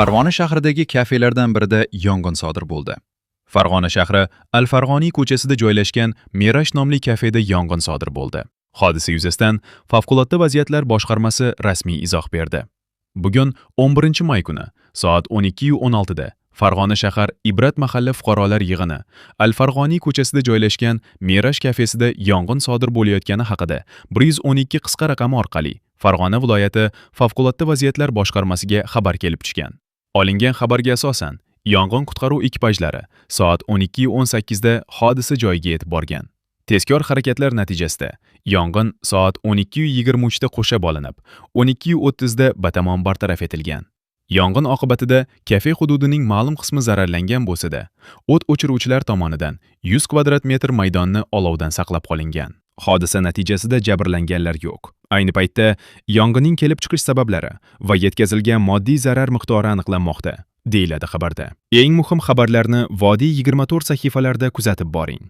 Farg'ona shahridagi kafelardan birida yong'in sodir bo'ldi. Farg'ona shahri Al-Farg'oniy ko'chasida joylashgan Merash nomli kafeda yong'in sodir bo'ldi. Hodisa yuzasidan Favqulodda vaziyatlar boshqarmasi rasmiy izoh berdi. Bugun 11-may kuni soat 12:16 da Farg'ona shahar Ibrat mahalla fuqarolar yig'ini Al-Farg'oniy ko'chasida joylashgan Merash kafesida yong'in sodir bo'layotgani haqida 112 qisqa raqami orqali Farg'ona viloyati Favqulodda vaziyatlar boshqarmasiga xabar kelib tushgan. Olingan xabarga asosan, yong'in qutqaruv ekipajlari soat 12:18 da hodisa joyiga yetib borgan. Tezkor harakatlar natijasida yong'in soat 12:23 da qo'shab olinib, 12:30 da batamom bartaraf etilgan. Yong'in oqibatida kafe hududining ma'lum qismi zararlangan bo'lsa-da, o't o'chiruvchilar tomonidan 100 kvadrat metr maydonni olovdan saqlab qolingan. Hodisa natijasida jabrlanganlar yo'q. Ayni paytda yong'inning kelib chiqish sabablari va yetkazilgan moddiy zarar miqdori aniqlanmoqda, deyiladi xabarda. Eng muhim xabarlarni Vodiy 24 sahifalarida kuzatib boring.